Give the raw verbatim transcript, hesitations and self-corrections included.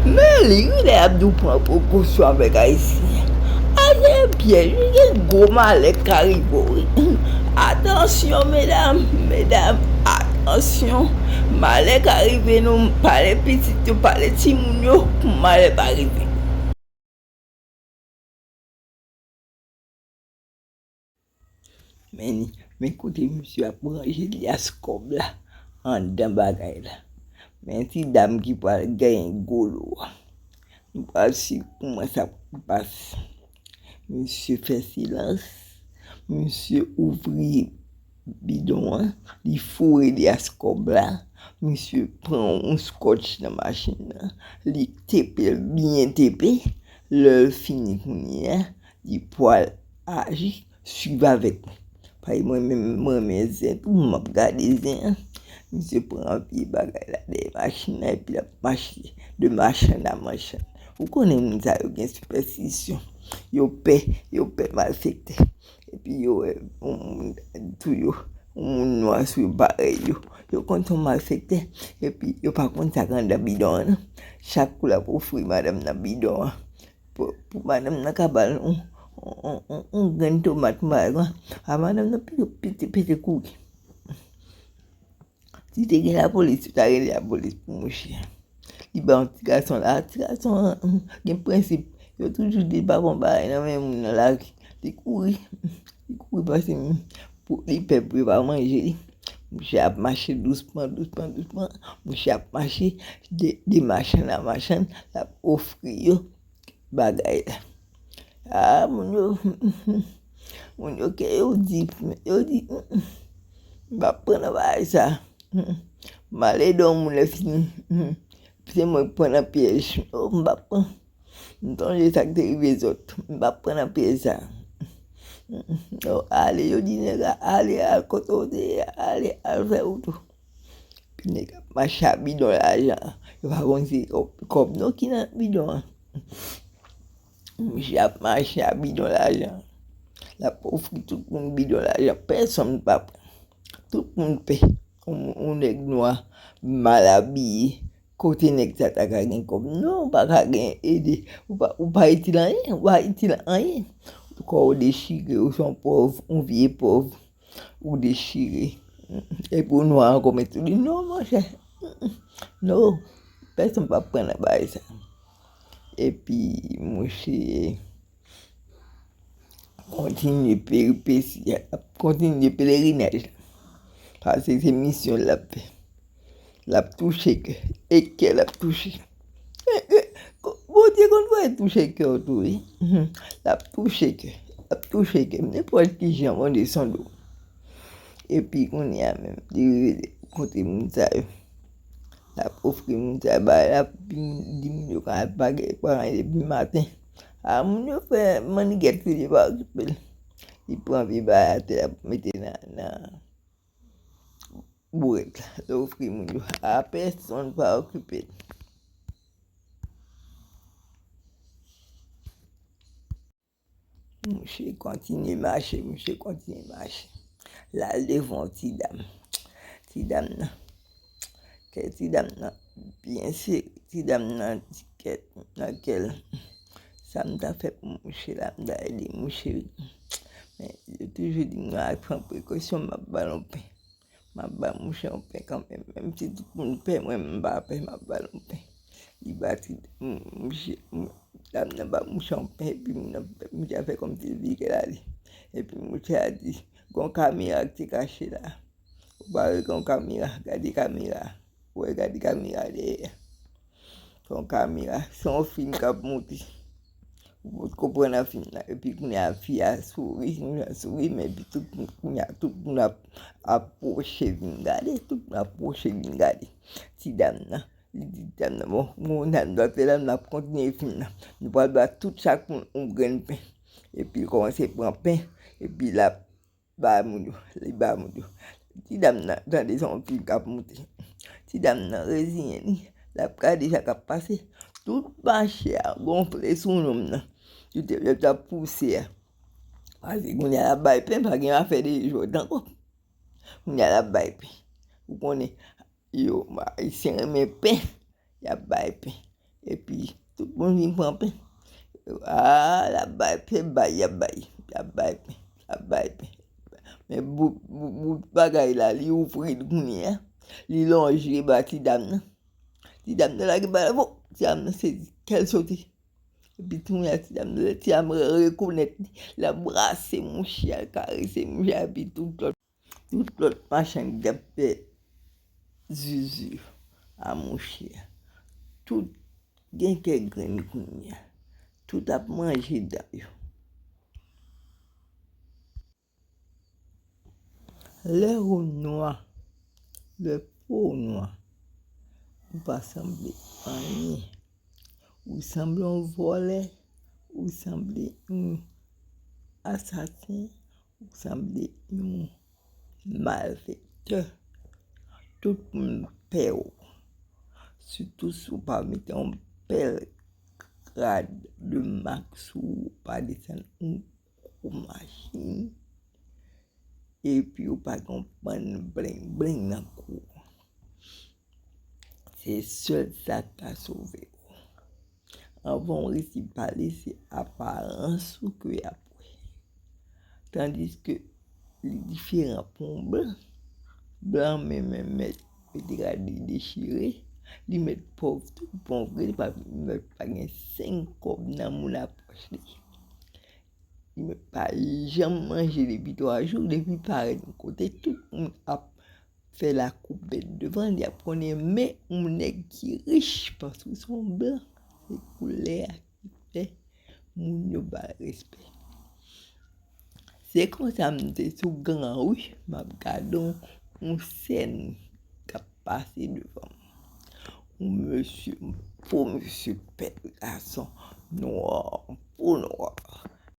Men li wi lè y ap di w pran prekosyon avèk Ayisyen. Ayisyen pyèj wi, gen gwo malè k ka rive w wi. Atansyon medam, medam, atansyon. Malè ka rive nou, pale pitit yo, pale timoun yo pou malè pa rive. Men, men kote misye ap ranje lyas kòb la anndan bagay la. Men ti dam ki pral genyen gwo lo a. Nou pral swiv kòman sa pral pase. Misye fè silans. Misye ouvri bidon an. Li foure lyas kòb la. Misye pran yon skòtch nan machin nan. Li tepe l byen tepe. Lè l fini kounye a, li pral aji, swiv avèk mwen. Paske mwen menm, mwen renmen zen tou, m ap gade zen an. Misye pran vye bagay la dèyè machin nan, epi l ap mache de machann a machann. Ou konnen moun sa yo gen sipèstisyon. Yo pè, yo pè malfektè. Epi yo wè yon moun tou yo, yon moun nwa sou yo parèy yo. Yo konn se yon malfektè. Epi yo pa konn sa k anndan bidon an non. Chak kou l ap ofri madanm nan bidon an. Pou, pou madanm nan ka ba l yon, yon, yon, yon grenn tomat, yon bagay konsa, a madanm nan pete, pete, pete kouri. Si te gen lapolis, yo ta rele lapolis pou mouche. Li ba yon ti gason la, ti gason an, hmm, gen prensip. Yo toujou di l pa pran bagay nan men moun nan lari. Li kouri, li kouri pase moun pou li pè pou yo pa manje li. Mouche ap mache dousman, dousman, dousman. Mouche ap mache de, de machann a machann, l ap ofri yo bagay la. Ah, moun yo, moun yo ke yo di, yo di, m p ap pran nan bagay sa. M ale don moun lè fini. Se mwen k pran nan pyèj. Oh, m p ap pran. M sonje sa k te rive zòt. M p ap pran nan pyèj sa. Oh, ale, yo di nèg la, ale, al kote w te ye, ale, al fè wout ou. Epi nèg ap mache a bidon lajan. Yo pa konn se kòb, kòb non ki nan bidon an. Misye ap mache a bidon lajan. L ap ofri tout moun bidon lajan. Pèsonn pa pran. Tout moun pè. Yon, yon nèg nwa, mal abiye. Kote nèg sa ta ka gen kòb? Non, ou pa ka gen ede. Ou pa, ou pa itil anyen. Ou pa itil anyen. Kò w dechire, ou se yon pòv, yon vye pòv. Ou dechire. Epi ou nwa ankò, men tou li, non, monchè. Non. Pèsonn p ap pran nan bagay sa. Epi, monchè, kontinye peripesi a, l ap kontinye pelerinaj la. Paske se misyon l ap fè. L ap touche kè. E kè l ap touche. E, e, ko-, Bondye konn voye touche kè w tou, wi. Mhm. L ap touche kè. L ap touche kè. Nenpòt ki jan Bondye sonde w. Epi kounye a menm, li rive kote moun sa yo. L ap ofri moun sa yo bagay la, epi moun, di moun yo ka al pagay, pagay depi maten. A, moun yo fè mannigèt li, li pa okipe l. Li pran vye bagay atè a pou mete nan, nan bourèt la. L ofri moun yo. A, pèsonn pa okipe l. Mouche kontinye mache, mouche kontinye mache. L al devan yon ti dam. Ti dam nan, kè ti dam nan byen sere. Ti dam nan di kè nan kè l. Sa m ta fè pou mouche la, m ta ede mouche wi. Men, yo toujou di m a pran prekosyon, m ap ba l yon pen. M ap ba mouche yon pen kanmenm. Menm si tout moun pè, mwen menm m pa pè, m ap ba l yon pen. Li ba ti, m-, mouche, m-, dam nan ba mouche yon pen, epi moun nan, mouche a fè kòmsi l vire l ale. Epi mouche a di, "Gon kamera ki te kache la. Ou pa wè gon kamera? Gade kamera. Ou wè, gade kamera dèyè." Se yon kamera, se yon fim k ap moute. Ou potko pran nan fim nan. Epi kounye a, fi a souri, moun nan souri, men epi tout moun, kounye a, tout moun ap, ap pwoche vin gade, tout moun ap pwoche vin gade. Ti dam nan, li di ti dam nan, "Bon, moun nan dwa fè la, n ap kontinye fim nan. Nou pral ba tout chak moun yon grenn pen." Epi l kòmanse pran pen, epi l ap ba moun yo, li ba moun yo. Ti dam nan, tande se yon fim k ap moute. Ti dam nan reziyen li, l ap gade sa k ap pase. Tout mache a gonfle sou nonm nan. Yo te, yo t ap pouse a. Paske kounye a l ap bay pen, pa gen afè de jwèt ankò. Kounye a l ap bay pen. Ou konnen, yo, Ayisyen renmen pen. Y ap bay pen. Epi tout moun vin pran pen. A, l ap bay pen, bay, y ap bay, y ap bay pen, y ap bay pen. Men bout, bout, bout bagay la, li ouvri l kounye a. Li lonje ba ti dam nan. Ti dam nan lage bay la, bon, ti dam nan sezi, kè l sote. Epi kounye a, ti dam nan, ti dam nan rekonèt li. L ap brase mouche a, l karese mouche a, epi tout lòt, tout lòt machann k t ap fè zuzu a mouche a. Tout gen kè grenn kounye a. Tout ap manje dan yo. Lè ou nwa, lè po w nwa, ou pa sanble anyen. Ou sanble yon vòlè, ou sanble yon asasen, ou sanble yon malfektè. Tout moun pè w. Sitou si w pa mete yon bèl rad de mak sou ou, ou pa desann yon gwo machin, epi ou pa gen yon bann bling bling nan kou w. Se sèl sa k ka sove w. Anvan w resi pale, se aparans ou ke y ap wè. Tandiske li diferan pou yon blan. Blan menm, menm mèt mete rad li dechire, li mèt pòv tout bon vre, li pa, li mèt pa gen senk kòb nan mouda pòch li. Li mèt pa janm manje depi twa jou, depi parèt yon kote, tout moun ap fè lakoupèt devan li, ap konnen men yon nèg ki rich, paske se yon blan. Se koulè a ki fè moun yo ba l respè. Se konsa m te sou gran wi, m ap gade yon, yon sèn k ap pase devan m. Yon mesye, yon po mesye pèp gason nwa, yon